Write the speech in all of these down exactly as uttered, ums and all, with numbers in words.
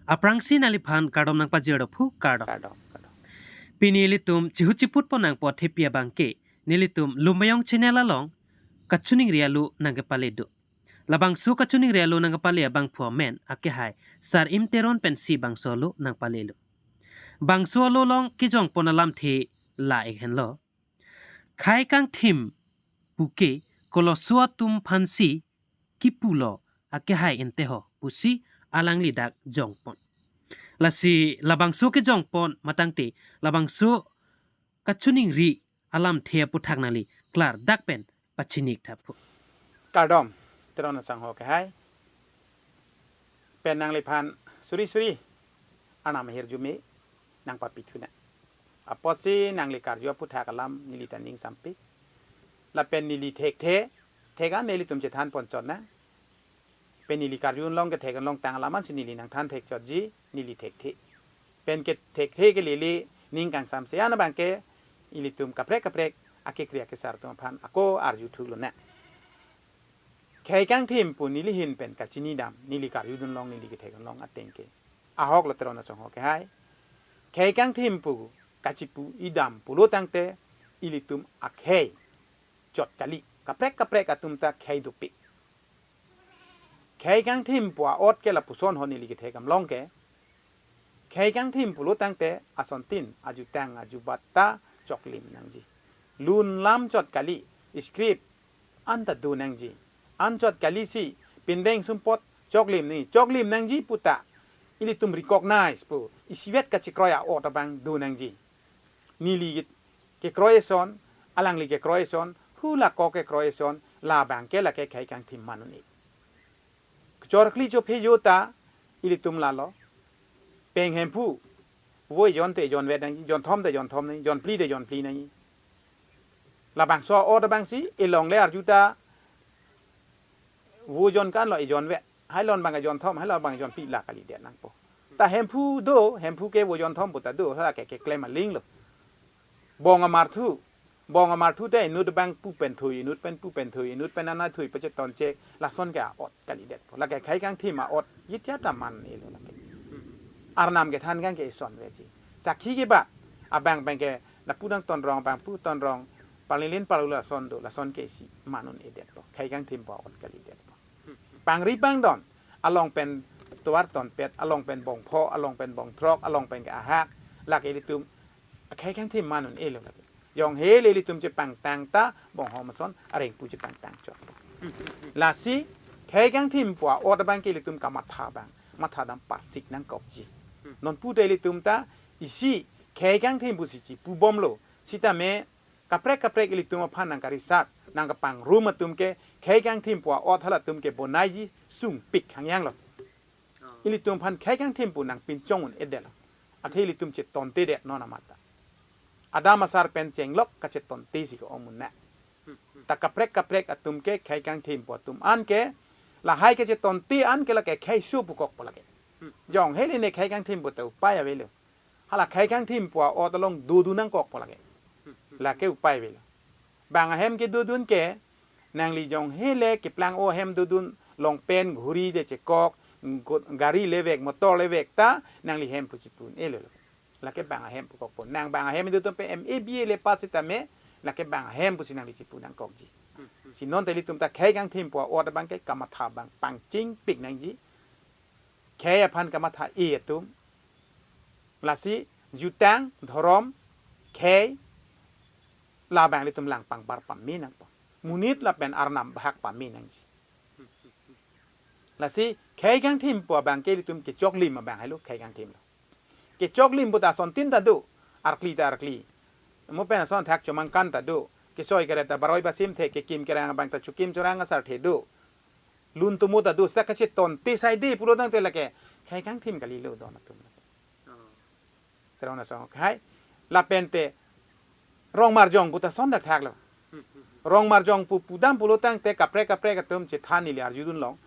Aphrangsi nangliphan kardom nangpajir do phu, kardom. Kardom, kardom. Pini ilitum chihu chiput pon nangpo thepi abangke, nelitum Lumbajong channel along kachiningri alo nangkepale do. Labangso kachiningri alo nangkepale abangphu amen akehai Sar-im Teron pensi bangso alo nangpalelo. Bangso alo along kejongpon alamthe la-ik henlo. Khei kangthim puke koloso atum aphansi kipulo akehai enteho pusi alangli dak jongpon. Lasi labangso kejongpon matangte labangso kachiningri alamthe aputhak nangli klardak pen pachini-ik tha phu. Kardom, Teron asangho akehai. Pen nangliphan suri suri Arnam ahirjume nangpapi thunang. Apotsi nangli karju aputhak alam neli ta ning sampik. Lapen neli thekthe, thek an nelitum chethan pon chot nang. Pen neli karju along kethek along tang alam ansi neli nangthan thek chotji, neli thekthe. Pen kethekthe kelele ning kangsamse an abangke ilitum kaprek kaprek akekri akesar atum aphan ako arju thuklonang. Khei kangthim pu neli ahin pen kachinidam, neli karjudun along, neli kethek along ateng ke ahok lo Teron asangho akehai. Khei kangthim pu kachipu idam pulo tangte ilitum akhei chot kali. Kaprek kaprek atum ta khei dopik. Khei kangthim pu a-ot ke lapuson ho neli kethek along ke. Khei kangthim pulo tangte asontin ajutang ajubat ta choklim nangji. Lun lam chot kali, script an ta do nangji. An chot kalisi pindeng sumpot choklim nangji. Choklim nangji puta ilitum recognize pu isivet kachekroi a-ot abang do nangji. Neli kekroi ason, alangli kekroi ason, hula ko kekroi ason, labangke lake khei kangthim man un-e. Kechor kli chophe jo ta ilitum lalo. Peng hemphu, vo ejon te ejon vet nangji, jonthom te jonthom nangji, jonphli te jonphli nangji. Labangso a-ot abangsi elongle arju ta vo jon kan lo ejon vet. Hailon abang jonthom, hailon abang jonphli la kalidet nangpo. Ta hemphu do, hemphu ke vo jonthom pu ta do, hala ke keklem aling lo. Bong amarthu, bong amarthu te inut abang pu pen thui, inut pen pu pen thui, inut pen anai thui pacheton che, lason ke a-ot kalidetpo. Lake khei kangthim a-ot jitya ta man-elo lake. Arnam kethan kang ke ison veji. Sakhi kebat abang abangke lapu nangton rong, abang pu ton rong, palilin palu lason do, lason ke isi man un-edetpo. Khei kangthim pu a-ot kalidetpo. Pangri pangdon, along pen tovar tonpet, along pen bongpho, along pen bongthrok, along pen ke ahak, lake ilitum khei kangthim man un-elo lake. Jonghe le ilitum chepangtang ta bonghom ason areng pu chepangtang chot. Lasi khei kangthim pu a-ot abangke ilitum kamatha abang, mathadam parsik nangkokji. Non pu ta ilitum ta isi khei kangthim pusi chipubomlo. Sitame kaprek kaprek ilitum aphan nangkarisat, nangkapangrum atum ke khei kangthim pu a-ot halatum ke bonaiji sungpik hangyang lo. Ilitum aphan khei kangthim pu nangpinchong un-edetlo. Athe ilitum chetontedet non amat ta. Adam asar pen chenglok kachetontesi ke-ong un-e. Ta kaprek kaprek atum ke khei kangthim pu atum an ke lahai kachetonte an ke lake kheiso pukokpo lake. Jonghe le ne khei kangthim pu ta upai avelo. Hala khei kangthim pu a-ot along dodun nangkokpo lake. Lake upai avelo. Bang ahem kedodun ke, nangli jonghe le keplang o ahem dodun, long pen, ghuri de chekok, go-, gari levek, motor levek ta, nangli hem pu chipu un-elo. Lake bang ahem pukokpo. Nang bang ahem dodun pen M A B A le pass sitame, lake bang ahem pusi nangli chipu nangkokji. Si non ta ilitum ta khei kangthim pu a-ot abangke kamatha abang pangchingpik nangji. Khei aphan kamatha-e atum. Lasi jutang, dhorom, khei, labang ilitum langpangbar pame nangpo. Monit lapen Arnam bahak pame nangji. Lasi khei kangthim pu abangke ilitum kechoklim abang helo khei kangthim lo. Kechoklim pu ta asontin ta do, arkli ta arkli. Mo pen ason thak chomangkan ta do. Kesoi kere ta baroi basim the, kekim kerang abang ta chokim chorang asar the do. Lun tumu ta do, seta kachetonte saide pulo tangte lake khei kangthim kalilo don atum. Teron asong hai. Lapen te Rong Marjong pu ta ason thakthak lo. Rong Marjong pu pudam pulo tangte kaprek kaprek atum chethan neli arjudun long.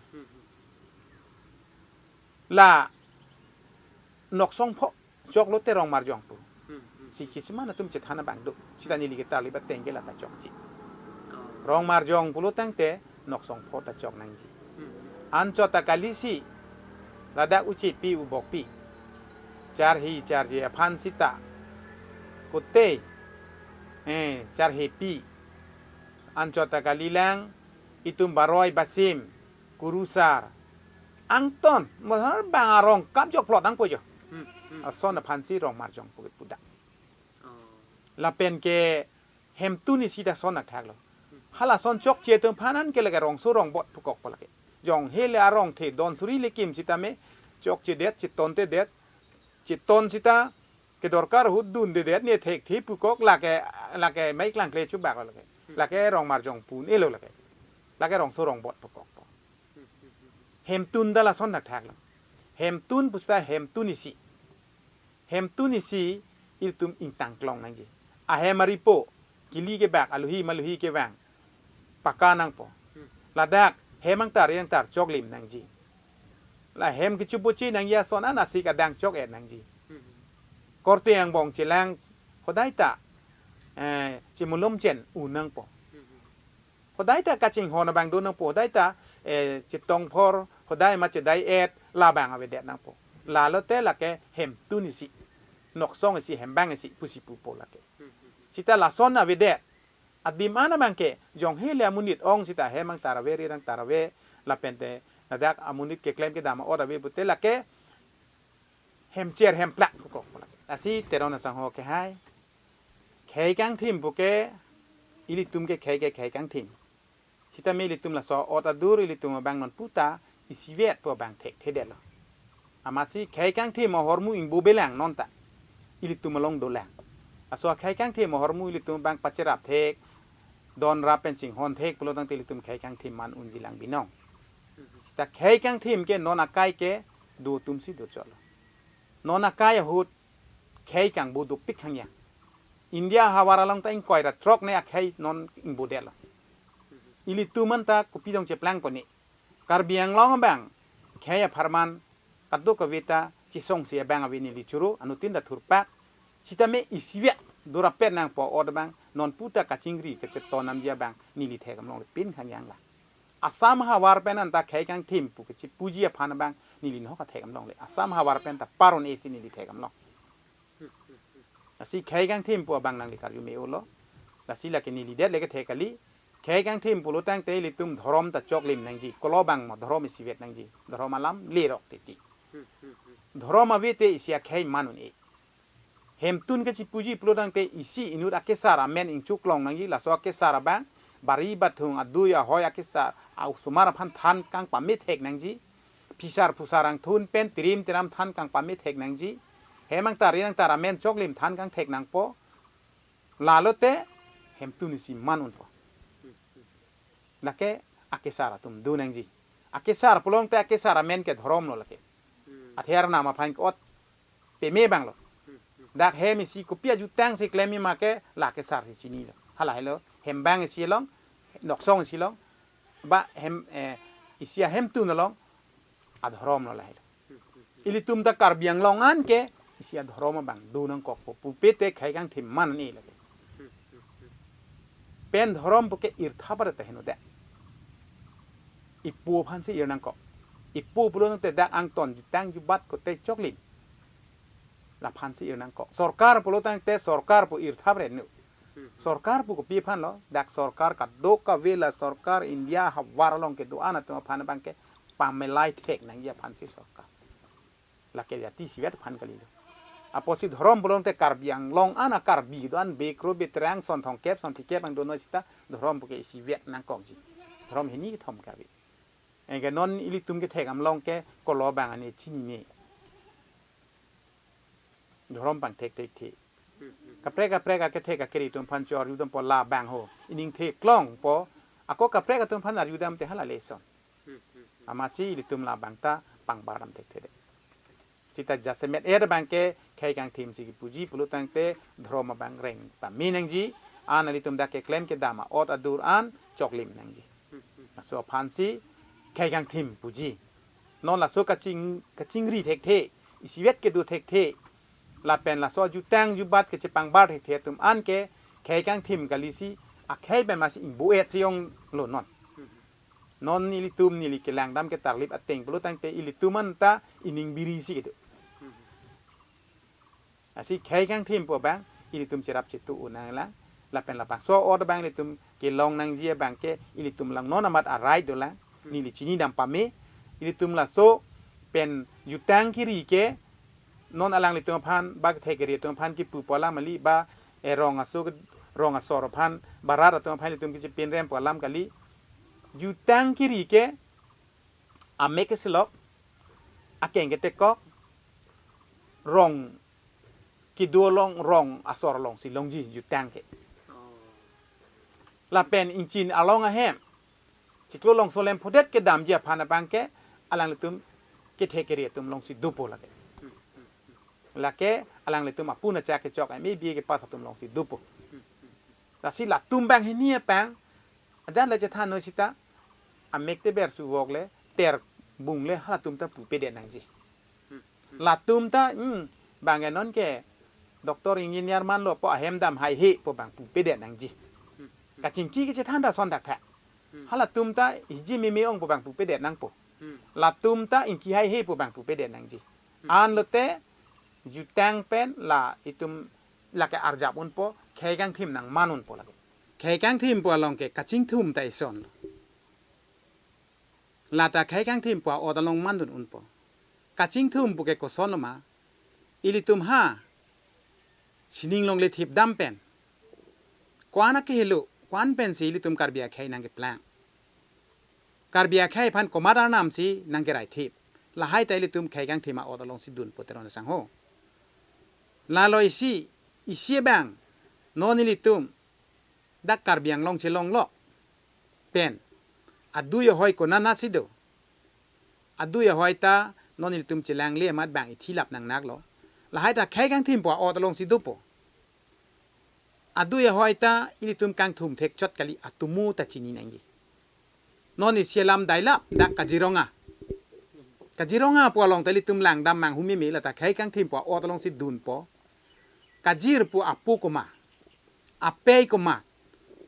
La Noksong Pho choklo te Rong Marjong pu. Si kisuman atum chethan abang do. Sita neli ketar libat tengke la ta chokji. Rong Marjong pulo tangte Noksong Pho ta chok nangji. Anchot ta kalisi ladak uchepi ubokpi, charhi charje aphan sita, kute, eh, charhepi, anchot ta kalilang, itum baroi basim, kurusar, angton, mohar bang arong kap jok plot angpo jo. Hmm, hmm. Ason aphansi rong marjong pu pudak. Oh. Lapen ke hemtun isi ta son athak lo. Hala son chokche atum aphan an ke lake rongso rongbot pukok pala ke. Jong hele arong the don suri lekim sitame chokche det, cheton te det, cheton sita ke dorkar ahut dun de det ne thekthe pukok lake, lake mai klang kle chubak lo lake. Lake rong marjong pu-un-e lo lake. Lake rongso rongbot pukok po. Hemtun ta lason athak lo. Hemtun pu sita hemtun isi. Hemtun isi ilitum ingtang klong nangji. Ahem aripo, kili kebak, aluhi maluhi kevang, paka nangpo. Ladak hem angtar, angtar choklim nangji. La hem kechupochi nangji ason anasi kadang chok-et nangji. Korte angbong chelang hodai ta, eh, chimulom chen un nangpo. Hodai ta kachinghon abang do nangpo, hodai ta, eh, chetong phor, hodai ma chedai-et, labang avedet nangpo. Lalo te lake hemtun isi, noksong isi, hembang isi, pusi pupo lake. Sita lason avedet, adim an abang ke, jong hele amonit ong sita hem angtar ave, rir angtar ave, lapen te, ladak amonit keklem kedam a'ot ave pute lake, hemcher hemplak pukok pala. Lasi Teron asangho kehai. Khei kangthim puke, ilitum ke khei ke khei kangthim. Sitame ilitum laso a'ot adur ilitum abang non puta, isivet pu abang thekthedetlo. Amatsi khei kangthim ahormu ingbo belang non ta. Ilitum along dolang. Laso khei kangthim ahormu ilitum abang pacherap thek, don rap pen chinghon thek pulo tangte ilitum khei kangthim man unji lang binong. Sita khei kangthim ke non akai ke do atumsi do cholo. Non akai ahut khei kangbo dopik hangyang. India havar along ta ingkoi ra throk ne akhei non ingbodetlo. Ilitum an ta kopi dong cheplangpo ne. Karbi Anglong abang khei apharman kadokave ta chesongsi abang ave neli choro, anuttin ta thurpak. Sitame isivet dorapet nangpo a'ot abang non puta kachingri kacheton namji abang neli thek amlongle pin hangyang la. Assam havar pen anta khei kangthim pu kechipuji aphan abang neli nahok athek amlongle. Assam havar pen ta par un-e si neli thek amlong. Lasi khei kangthim pu abang nangli karju me-olo. Lasi lake neli det lake thek kali. Khei kangthim pulo tangte ilitum dhorom ta choklim nangji. Kolo bang mo dhorom isivet nangji. Dhorom alam lerok titi. Dhorom ave te isi akhei man un-e. Hemtun kechipuji pulo tangte isi inut akesar amen ingchuklong nangji, laso akesar abang bari bathung adui ahoi akesar a-osomar aphan than kangpamethek nangji. Phisar phusar angthun pen tirim tiram than kangpamethek nangji. Hem angtar rir angtar amen choklim than kangthek nangpo. Lalo te hemtun isi man unpo. Lake akesar atum do nangji. Akesar pulo tangte akesar amen ke dhorom lo lake. Athe arnam aphan ke-ot peme bang lo. Dak hem isi kopi ajutang si klem ma ke la akesar si chinilo. Hala helo hembang isi along, noksong isi along, ba hem, eh, isi ahemtun along adhorom lo lahelo. Ilitum ta Karbi Anglong an ke isi adhorom abang do nangkokpo pupe te khei kangthim man un-e lake. Pen dhorom puke irthap aret ta heno dak. Ipo aphansi ir nangkok. Ipo pulo tangte dak angton jutang jubat kote choklim. Laphansi ir nangkok. Sorkar pulo tangte sorkar pu irthap aret nu. Sorkar pu kopi aphan lo, dak sorkar kadokave la sorkar India havar along kedo-an atum aphan abang ke pamelai thek nangji aphansi sorkar. Lake jati isivet aphan kalilo. Apotsi dhorom pulo tangte Karbi Anglong an a Karbi do-an bekro betrang son thongkep son phlikep angdonnoi sita dhorom puke isivet nangkokji. Dhorom hini kethom kave. Anke non ilitum kethek amlong ke kolo bang ane chinine. Dhorom pangthek thekthe. Kaprek kaprek akethek akeri atum aphan cho-arju dampo labang ho. Ining theklongpo. Ako kaprek atum aphan arju dam te hala le son. Amatsi ilitum labang ta pangbar dam thekthedet. Sita jasemet er abang ke khei kangthim si kepuji pulo tangte dhorom abang reng pame nangji. An ilitum dak keklem kedam a'ot adur an choklim nangji. Laso aphansi khei kangthim puji. Non laso kaching, kachingri thekthe, isivet kedo thekthe, lapen laso jutang jubat kechepangbar thekthe atum an ke khei kangthim kalisi akhei pen masi ingbo-et si onglo non. Non ilitum neli kelangdam ke tarlip ateng pulo tangte ilitum anta ining biri si kedo. Lasi khei kangthim pu abang ilitum cherap chetu unang lang. Lapen labangso ot abang ilitum kelong nangji abang ke ilitum lang non amat a-right dolang. Neli chinidam pame. Ilitum laso pen jutang kiri ke non alanglitum aphan ba kethek kiri atum aphan kipu pu alam kali ba, eh, rong aso, rong asor aphan ba rat atum aphan ilitum kechepinrem pu alam kali. Jutang kiri ke amek keselok, akeng ketekok, rong kedo along, rong asor alongsi longji jutang ke. Lapen ingchin along ahem chiklo longso lemphodet kedamji aphan abang ke alanglitum kethek kiri atum alongsi dopo lake. Lake alanglitum apun achak kechok M A B A kepass atum alongsi dopo. Lasi latum abang hini apang ajan le chethan noi sita amek teber suvok le ter bung le halatum ta pupedet nangji. Latum ta, hmm, bang ke non ke doctor engineer manlo pu ahem dam haihe pu abang pupedet nangji. Kachingki kechethan ta ason thakthak. Halatum ta iji meme ong pu abang pupedet nangpo. Latum ta ingki haihe pu abang pupedet nangji. Anlote jutang pen la itum lake arjap unpo, khei kangthim nangman unpo lake. Khei kangthim pu along ke kachingthum ta isonlo. Lata khei kangthim pu a-ot along mandun unpo. Kachingthum pu ke kosonlo ma? Ilitum ha sining longle thipdam pen, ko-an akehelo, ko-an pensi ilitum Karbi akhei nangkeplang, Karbi akhei aphan komat arnam si nangkerai thip, lahai ta ilitum khei kangthim a-ot alongsi dunpo, Teron asangho. Lalo isi, isi abang, non ilitum dak Karbi Anglong chelonglo pen adui ahoi konatnat si do? Adui ahoi ta non ilitum chelangle amat bang ithilap nangnaklo. Lahai ta khei kangthim pu a-ot alongsi dopo. Adui ahoi ta ilitum kangthum thekchot kali, atomo ta chini nangji. Non isi alam dailap dak Kaziranga. Kaziranga pu along ta ilitum langdam manghumeme, lata khei kangthim pu a-ot alongsi dunpo. Kazir pu apo komat, apei komat,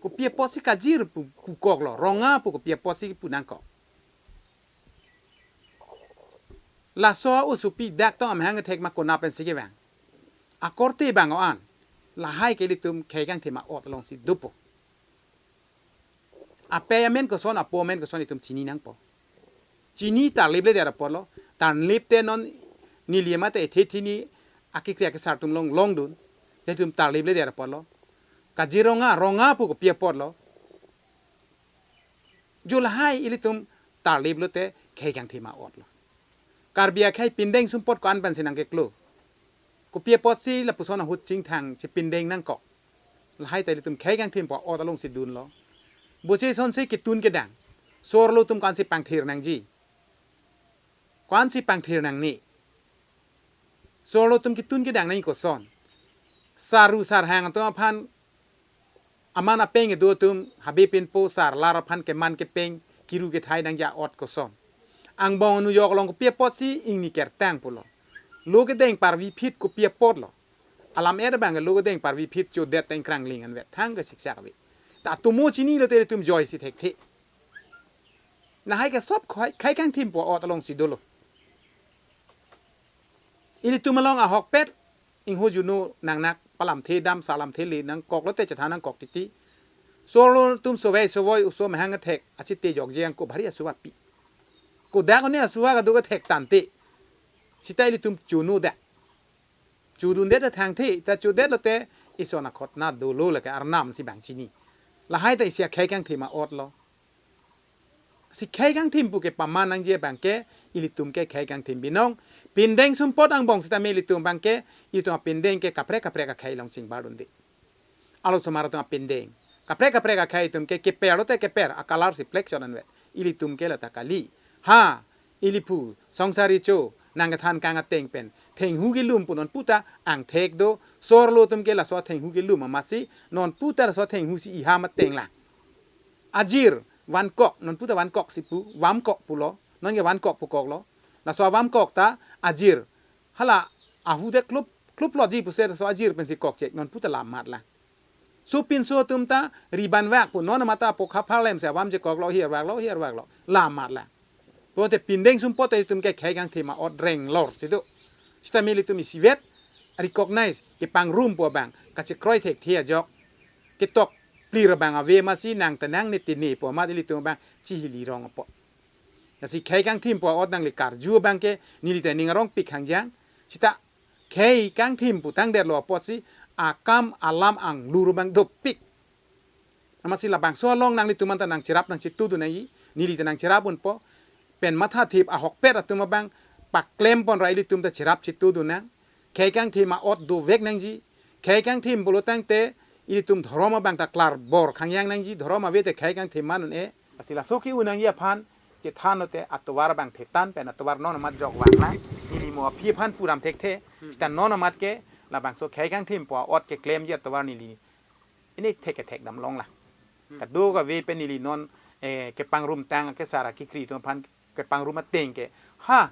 kopi apotsi Kazir pu, pukoklo, Ranga pu kopi apotsi pu nangkok. Laso a-osopi dak tong amahang kethek ma konat pensi kevang, akorte bang o-an, lahai ke ilitum khei kangthim a-ot alongsi dopo. Apei amen koson, apo amen koson itum chini nangpo. Chini tarlip le der apotlo. Tarlip te non neli amat te ethe thini akikri akesar atum along longdun. Te itum tarlip le der apotlo. Kaziranga, Ranga pu kopi apotlo? Jo lahai ilitum tarlip lote khei kangthim a-otlo. Karbi akhei pindeng sumpot ko-an pensi nangkeklo? Kopi apotsi lapuson ahut chingthang chepindeng nangkok? Lahai ta ilitum khei kangthim pu a-ot alongsi dunlo. Boche sonsi ketun kedang, so-arlo atum ko-ansi pangthir nangji, ko-ansi pangthir nangne? So-arlo atum ketun kedang nangji koson? Sarlu sarhang atum aphan aman apeng kedo atum habe pinpo, sarlar aphan keman kepeng, kiru kethai nangji a-ot koson? Angbong anujok along kopi apotsi ingni kertang pulo? Lo kedeng parvi phit kopi apotlo? Alam er abang lo kedeng parvi phit chodet ta ingkrangling anvet thang ke siksak ave. Ta atomo chini lote ilitum joisi thekthe. Lahai ke sob khei, khei kangthim pu a-ot alongsi dolo. Ilitum along ahokpet, ingho juno nangnak, palamthe dam, salamthe le nangkok lote chethan nangkok titi. So-arlo atum sovai sovoi oso amahang kethek achite jokje angko bhari asuva pi. Kodak one asuva kado kethek tangte, sita ilitum chono dak, chodundet ta thangthe, ta chodet lote ison akhotna dolo, lake arnam si bang chini. Lahai ta isi akhei kangthim a-otlo. Si khei kangthim pu kepaman nangji abang ke, ilitum ke khei kangthim binong. Pindeng sumpot angbong sitame ilitum abang ke, ilitum apindeng ke kaprek kaprek akhei along chingbardunde. Arlosomar atum apindeng, kaprek kaprek akhei atum ke keper lote keper, a-colour si plek chot anvet. Ilitum ke lata kali. Ha, ili phu Songsari Cho nangkethan kang ateng pen thenghu kelum pu non puta angthek do. So-arlo atum ke laso thenghu kelum amatsi non puta laso thenghu si iham ateng lang. Ajir vankok, non puta vankok si pu, vamkok pulo, non ke vankok pukoklo. Laso avamkok ta ajir hala ahu de klup klup lotji pusi laso ajir pensi kokchek, non puta lam mat lang. Sopinso atum ta riban vak pu non mata apok hapharlem se avam chekoklo, hirvaklo, hirvaklo. La amat lang. Pulote pindeng sumpot atum ke khei kangthim a'ot renglor si do. Sitame ilitum isivet recognize kepangrum pu abang kachekroi thekthe ajok, ketok plir abang ave amatsi nang tenang ne tene pu amat ilitum abang chihili rong apot. Lasi khei kangthim pu a'ot nangli karju abang ke neli ta ning arong pik hangjang. Sita khei kangthim pu tangdetlo apotsi akam alam anglur abang dopik. Amatsi labangso along nanglitum anta nangcherap nangchetudun nangji, neli ta nangcherap unpo. Pen mathathip ahokpet atum abang paklem pon ra ilitum ta cherap chetudun nang. Khei kangthim a'ot dovek nangji. Khei kangthim pulo tangte ilitum dhorom abang ta klarbor khangjang nangji, dhorom ave te khei kangthim man un-e. Lasi laso ke-un nangji aphan chethan lote atovar abang thetan pen atovar non amat jok vang lang. Neli mo aphi aphan puram thekthe. Sita non amat ke labangso khei kangthim pu a'ot keklemji atovar neli ini thek kethek damlong lang. Kadokave pen neli non, eh, kepangrum tang kesara kekri atum aphan kepangrum ateng ke, ha,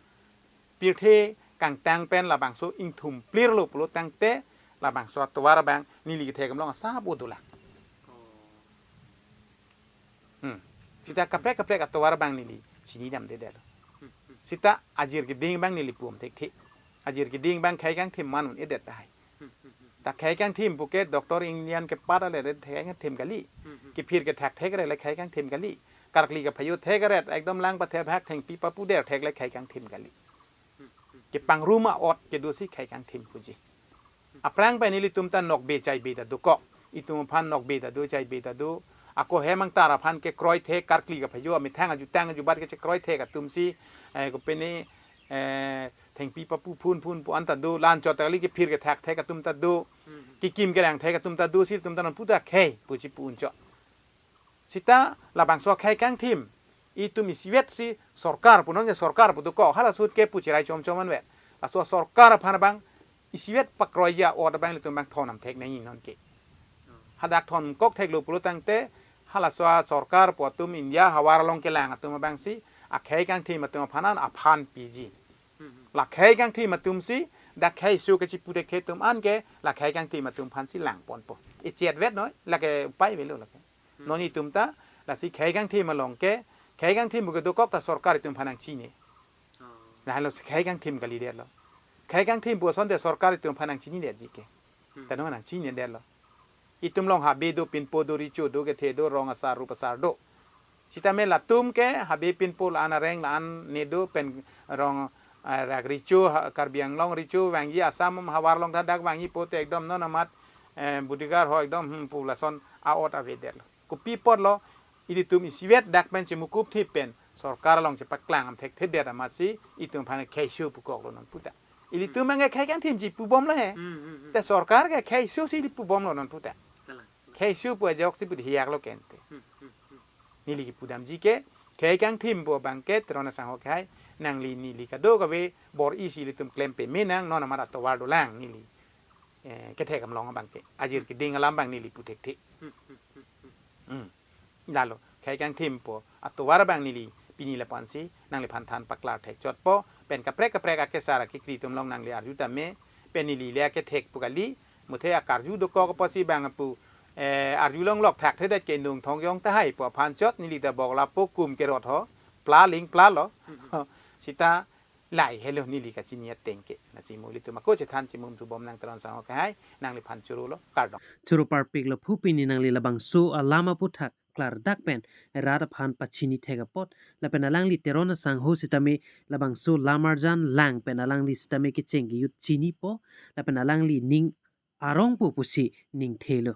pirthe kangtang pen labangso ingthum plirlo pulo tangte labangso atovar abang neli kethek damlong asap udu lang. Hmm. Sita kaprek kaprek atovar abang neli chinidamdedetlo. Sita ajir keding abang neli pum thekthe. Ajir keding abang khei kangthim man un-edet tahai. Ta khei kangthim pu ke doctor Indian kepat ale re khei kangthim kali. Kephir kethak thek re le khei kangthim kali. Karkli kaphajo thek re ekdom lang pathe bhak thengpi papu der thek le khei kangthim kali. Kepangrum a'ot kedosi khei kangthim puji. Aphrang pen ilitum ta nokbe chaibe ta dokok. Itum aphan nokbe ta do, chaibe ta do. Ako hem angtar aphan kekroi thek, karkli kaphajo amethang ajutang ajubat kechekroi thek atumsi, eh, kopine, eh, thengpi papu phun phun pu an ta do, la-anchot ta kali, kephir kethak thek atum ta do, kekim kerang thek atum ta do, si atum ta non puta khei pusi pu unchot. Sita labangso khei kangthim itum isivet si sorkar pu non ke sorkar pu dokok, hala ahut ke pu cherai chomchom anvet. Laso asorkar aphan abang isivet pakroiji a'ot abang ilitum abang thon nam thek nangji non ke. Hadak thon kok theklo pulo tangte halaso asorkar pu atum India havar along kelang atum abangsi akhei kangthim atum aphan an aphan piji. La khei kangthim atumsi dak khei su kechipu thekthe atum an ke la khei kangthim atum aphansi lang ponpo. Ichet vet noi, lake upai avelo lake. Non itum ta lasi khei kangthim along ke, khei kangthim pu ke dokok ta sorkar itum aphan nangchini. Lahelo khei kangthim kalidetlo. Khei kangthim pu asonte sorkar itum aphan nangchinidetji ke. Ta non nangchinidetlo. Itum along habe do, pinpo do, recho do, kethe do, rong asar rup asar do. Sitame latum ke habe pinpo la-an areng la-an ne do pen rong, eh, rak recho ha-, Karbi Anglong recho vangji, Assam havar along ta dak vangji pote ekdom non amat, eh, bodyguard ho ekdom, hmm, pu lason a'ot avedetlo. Kopi apotlo, ilitum isivet dak pen chemukup thip pen sorkar along chepaklang am thekthedet amatsi itum aphan khei su pukoklo non puta. Ilitum abang ke khei kangthim chipubomlo he. Hmm, hmm, hmm. Te sorkar ke khei su si ili pubomlo non puta. Kalang. Khei su pu ajoksi pu hiyak lo kente. Hmm, hmm, hmm. Neli kipudamji ke khei kangthim pu abang ke Teron asangho ke hai nangli neli kadokave bor-isi ilitum klem peme nang non amat atovar dolang neli. Eh, kethek damlong abang ke. Ajir keding alam abang neli pu thekthe. Hmm, hmm, hmm, hmm. Hmm. Lalo, khei kangthim pu atovar abang neli pini lapu-ansi nangliphan than paklar thekchotpo, pen kaprek kaprek akesar akekri atum along nangli arju tame, pen neli le akethek pu kali, muthe akarju dokok apotsi bang pu, eh, arjulong lok thakthedet ke nung thongjong tahai pu aphan chot neli ta bok lapu kum kerot ho, pla ling pla lo. Sita lahelo neli kachini ateng ke. Lasi mo ilitum ako chethan chimum thubom nang Teron asangho ke hai, nangliphan chorolo, kardom. Choro parpiklo phu pini nangli labangso alam aputhak klardak pen rat aphan pachini thek apot, lapen alangli Teron asangho sitame labangso lam arjan lang pen alangli sitame kecheng kejut chinipo, lapen alangli ning arongpo pusi ningthelo.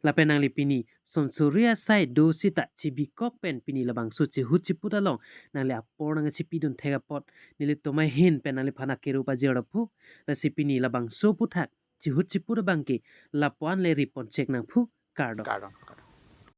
Lapen nangli pini sonsuri asai do sita chibikok pen pini labangso chihut chiput along nangli apor nangchipidun thek apot nelitum ahin pen nangliphan akerup ajirlo phu. Lasi pini labangso aputhak chihut chiput abang ke lapu-an le ripon chek nang phu, kardom. Kardom.